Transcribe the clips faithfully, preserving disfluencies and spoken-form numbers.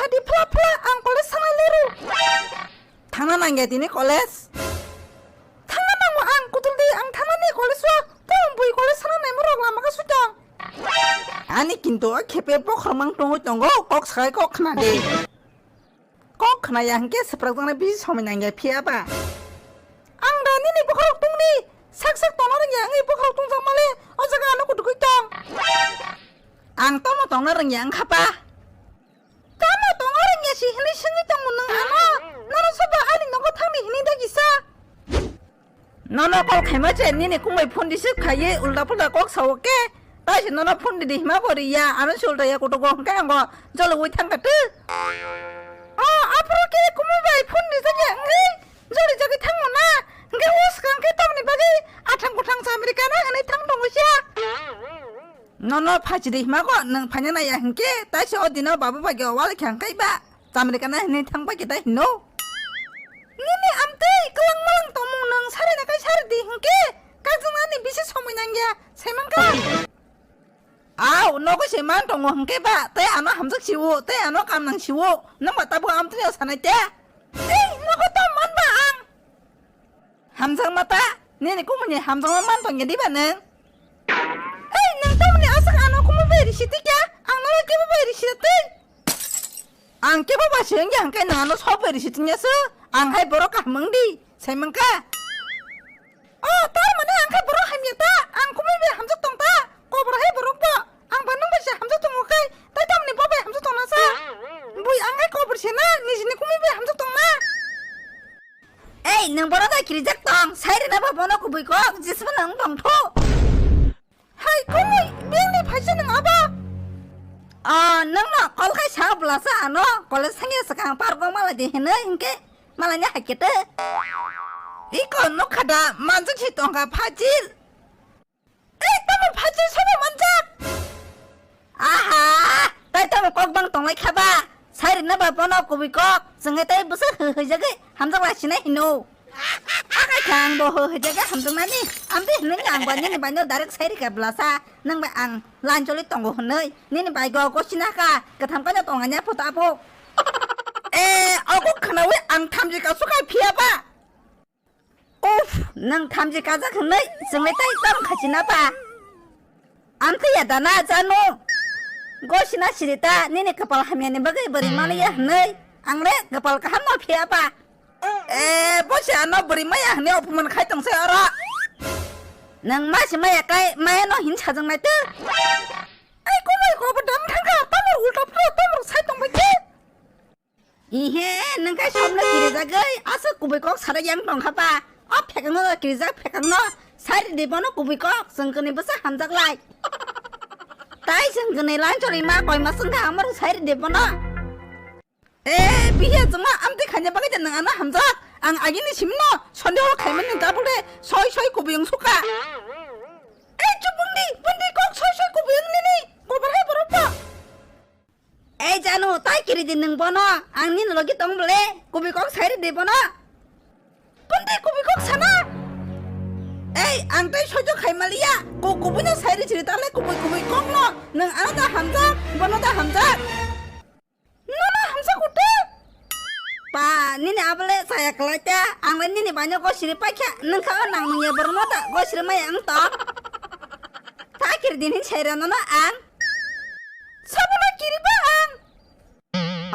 Adi phla phla ang college sanai leru. Thangna nangya tini college. Thangna nango ang kutul di ang thangna ni college o. Tei ang bui college sana naimo rok lama ka sutong. Ani kintu o khepe bokhormang tongwi tongo, kok sakai kok khna di. Kok khna ya hwnkhe swprak jaknai bisi somoi nangya phiya ba. Ang da nini bokhorok tongni sak sak tongna rwngya wngwi bokhorok tongjak male o jaga ano kutukwi tong. Ang tamo tongna rwngya wngkha pa. Tamo tongna rwngya si hwnwi swngwi tongo nwng ano? Nono sobo ani nogo thangni hwnwi dagi sa? Nono call khaima se nini kumui phone receive khaiwi ulda pulda kok sao khe, tai se nono phone ridi hima bo riya, ano se ulda ya kutugo hwnkhe ango jologwi thangkha twi. O, aphuru khe kumui bai phone rijak ya wngwi jolijagwi thango na, hwnkhe o swkang khe tamni bagwi athang kuthang chamri kana hwnwi thang tongo siya. Nono phachiri hima go nwng phaina naiya hwnkhe, taisa o dino baba bai ge wal khe hwnkhe ba chamri kana hwnwi thang bai khe tai hino. Nini amtwi kwlang malang tongmung nwng sari na kai sari di hwnkhe, kakjaknani bisi somoi nangya, saimankha. Au, nogo se man tongo hwnkhe ba, tei ano hamjak siwo, tei ano kam nang siwo, nang ba tabuk amtwi o sanai te. Ei, nogo tamo man ba ang. Hamjakma ta, nini kumuni hamjakma man tongya diba nwng? Ei, nwng tamoni aswk ano kumui bai risi twi kya? Ang nono kebo bai risi twi? Ang kebo bai se wngya hwnkhe nwng ano sok bai risi tongya se. Ang hai borok kaham wng di, sai mankha. O, tar mane ang khe borok hamya ta? Ang kumui bai hamjak tong ta? Kobor hai borok bo. Ang ba nwng bai se hamjak tongo khe, tai tamoni bo bai hamjak tongna sa? Bui ang hai kobor se na, nijini kumui bai hamjak tongna? Ei, nwng bono da kirijak tong, sai rwna ba bono kubui kok, jismano wng tong thu. Hai, kumui, bini phaisa nwng abo? O, nwngno call khai sa bwla sa ano, college thangya swkang park o mala di hinwi hinkhe, mala ni hakhe te. Iko nukha da, manjak si tongkha phajil. Ei, tamo phajil sobo manjak? Aha, tai tamo kok bang tonglai kha ba? Sai rwna ba bono kubui kok, chwngwi tai bwswk hw-, hwijagwi hamjak lai sinai hino. Akai kha ang bo hw-, hwijagwi hamjaknani, amtwi hinwi ang ba nini bai no direct sai rwkha bwlasa, nwng bai ang lan choli tongo hinwi, nini bai go gosina kha, kwtham kaino tongani photo abo. E, ogo khwnawi ang thamchi kasu khai phiya ba? Uff, nwng thamchi kajak hwnwi chwngwi tai tamo khachi na ba? Amtwi ya dana janu. Gosina sirita nini kwpal hamyani bagwi bwrwi manliya hwnwi ang le kwpal kaham no phiya ba? E, bo se ano bwrwi maya hwnwi opoman khai tong se oro. Nwng ma se maya kai maya no hin sajwng nai tw. Ai, kunui ko bo dam thangkha, tamor ulta phra, tamor sai tong bai khe. Ihe, nwng kai somno kirijagwi, aswk kubui kok sarai yang tongkha ba? O phekangno kirijak phekangno, sai ridi bono kubui kok, chwng kwnwi bwsa hamjak lai. Tai chwng kwnwi lan chorwi ma koi ma swngkha, amoro sai ridi bono. E, bihiya chwngma amtwi khaina bagwi de nwng ano hamjak? Ang agini simino, sonde hor khaimani tabuk de, soi soi kubui wng sukha. E, chubungdi, bundi kok soi soi kubui wng nini, kobar hai borok bo. Ei janu, tai kiri di nwng bono, ang nini logi tong bole, kubui kok sai ridi bono. Kundi kubui kok sana? Ei, ang tai soijo khai maliya, ko kubui no sai ri chiri tale kubui kubui kok no, nwng ano da hamjak, bono da hamjak. Nono hamjak utu? Pa, nini abole saya kelai ta, ang le nini banyo gosiri paikha, nwng kha o nang nungya borok no da gosiri maya ang to. Ta kiri di hin sai rano no ang. Sabono kiriba ang.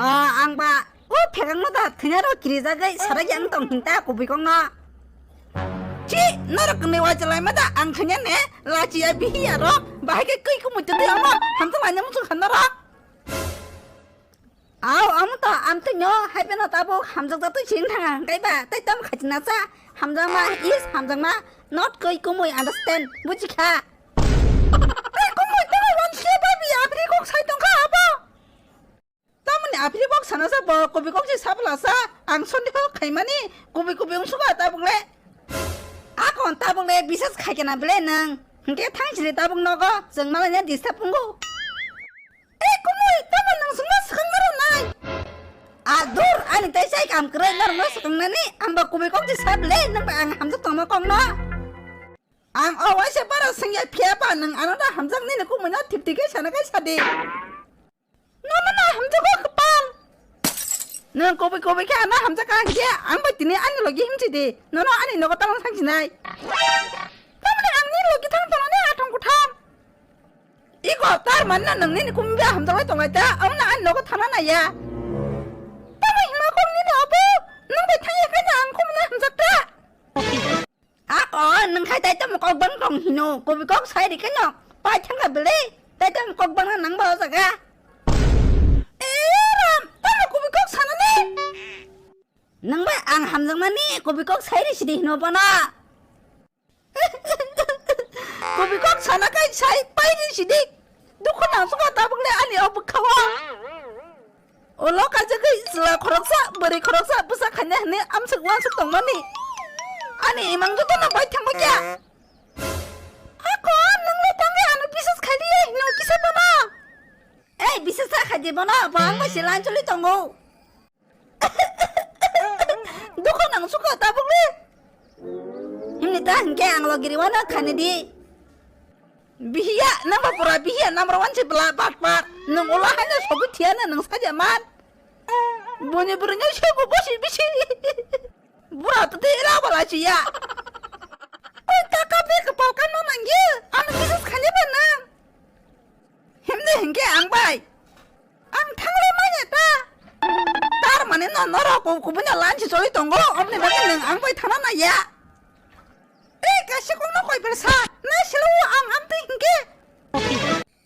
Ah, ang ba, o phekang no da thwina ro kirijagwi sarai yang tong hinta kubui kong no. Chi, norok kwnwi wajalai ma da ang thwina ne, lachiya bihiya ro, bahai khe kwi kumui twi ano, hamjak laina muchung khan norok. Au, amo to, am to nyo, hai beno tabuk hamjak jatwi sing thanga hwnkhe ba, tai tamo khachi na cha, hamjakma is hamjakma, not koi kumui understand, buji kha. Tei kumui tamo wan se bai bi aphri kok sai tong kha abo. Tamoni aphri kok sana sa bo, kubi kok si sabla sa, ang sondi kok khaimani, kubi kubi wng suka tabuk le. Akon tabuk le bisas khai kana bele nang, hwnkhe thang sili tabuk nogo, chwng malai na disturb wngo. Ei, kumui, tamo nwng chwngno swkang maro nai? A dur, ani tai chai kam kwrwi norokno swkangnani, ang bo kubui kok di sa bwle, nwng bai ang hamjak tongma kokno. Ang o waisa bara swngya phiya ba nwng ano da hamjak nini kumuino thipti khe sana khe sadi. Nono no hamjago kwpal. Nwng kubui kubui khe ano hamjak ang khe, ang bai tini ani logi himchi di. Nono ani nogo talang thang sinai. Tamni ang ni logi thang tono ni atong kuthang. Iko tar manna nwng nini kumbi hamjak lai tonglai ta, amna ani nogo thana naiya. Tamo hima kok nini obo, nwng bai thang ya kanya ang kumna hamjak ta. Ako, nwng khai tai tamo kok bang tong hino, kubui kok sai ri kanya, pai thang ka bele, tai tamo kok bang nang ba o jaga. E ram, tamo kubui kok sana ni. Nwng bai ang hamjakmani kubui kok sai ri sidi hino bono. Kubui kok sana kai sai pai ri sidi. Dukhu nang suka tabuk le ani o bwkha o. Ulo kaijagwi chwla khoroksa, bwrwi khoroksa bwsa khaina hwnwi amswk uanswk tongmani. Ani imang jotono bai thangma kya. Ako, nwng le tangwi ano bises khai di hino kisa bono. Ei, bises kha khai di bono, bo ang bai se lan choli tongo. Dukhu nang suka tabuk le. Himni ta hinkhe ang lo giri wana khani di. Bihiya, nang ba pura bihiya number one se bla bat bat. Nang ola haino sobi thiya na nang saja man. Boni buri nang sobu bosi bisi. Bura to te ila bala chiya. Oi kaka be kapal kan no nang ye. Ano bises khani ba nang. Himni hinkhe ang bai. Ang thanglai manya ta. Tar mane no norok ko kubuna lanchi choli tongo. Obni bagwi nwng ang bai thana naiya. Ei kaisa kokno koi bersa. Na silo ang amtwi hinkhe.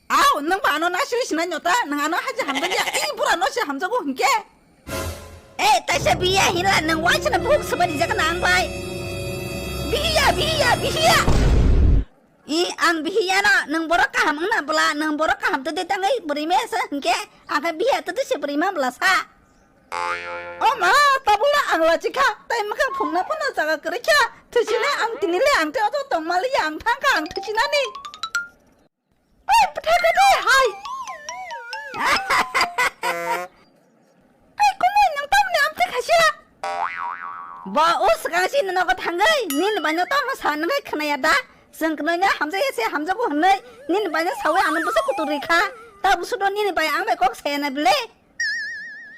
Au, nwng ba ano na silo sinai nyota. Nwng ano haji hamjakya. Ei bura no se hamjago hinkhe. Ei taisa biya hinla nwng waisana buk sabari jakna ang bai. Bihiya, bihiya, bihiya. I ang bihiya no, nwng borok kaham wngna bwla, nwng borok kaham twi tangwi bwrwi mesa hinkhe, ang khe bihiya twi twi se bwrwi ma bwla sa. O ma, tabukno ang lachikha, tai mwkhang phungna phano jaga kwrwikha, thwisinai ang tini le ang tei ojo tongmaliya ang thangkha ang thwisinani. Oi, bwthai khe de hai. Ai, kumui nwng tamni amtwi khaisa? Bo o swkang si nogo thangwi, nini baino tamo sa nangwi khnaya da? Chwng knoino hamjakya se hamjago hwnwi, nini baino sawi ano bwsa kutuk rikha. Ta bwswkno nini bai ang bai kok saya na bile?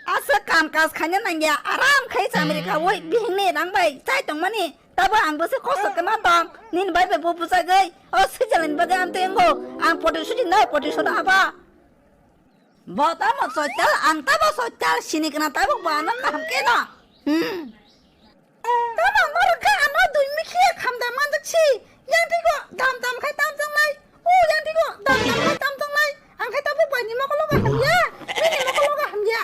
Asa kam kaj khaina nangya, aram khai chamri khawi, bihingni rang bai chai tongmani. Tabo ang bwsa kosto kwma tong, nini bai bai bo bwchagwi. O Switzerland bagwi amtwi wngo, ang poti suji no poti sodo abo. Bo tamo soital, ang tamo soital, sini kana tabuk bo ano kaham khe no. Hmm. Tamo norok khe ano dui mikhiya khamda manjak si. Yang tiko dam dam khai tam tongnai. O yang tiko dam dam khai tam tongnai. Ang khai tabuk bai ni mokolo ga hamya. Bini mokolo ga hamya.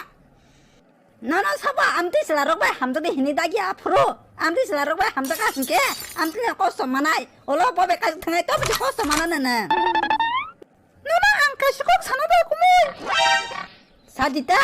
Nono sabo amtwi chwla rok bai hamjak di hini dagi aphuru. Amtwi chwla rok bai hamjak ka hinkhe amtwi kosto manai. Olo bo bai kajak thangai to bisi kosto mana nana. Nono ang kaisa kok sana ba kumui. Sajita,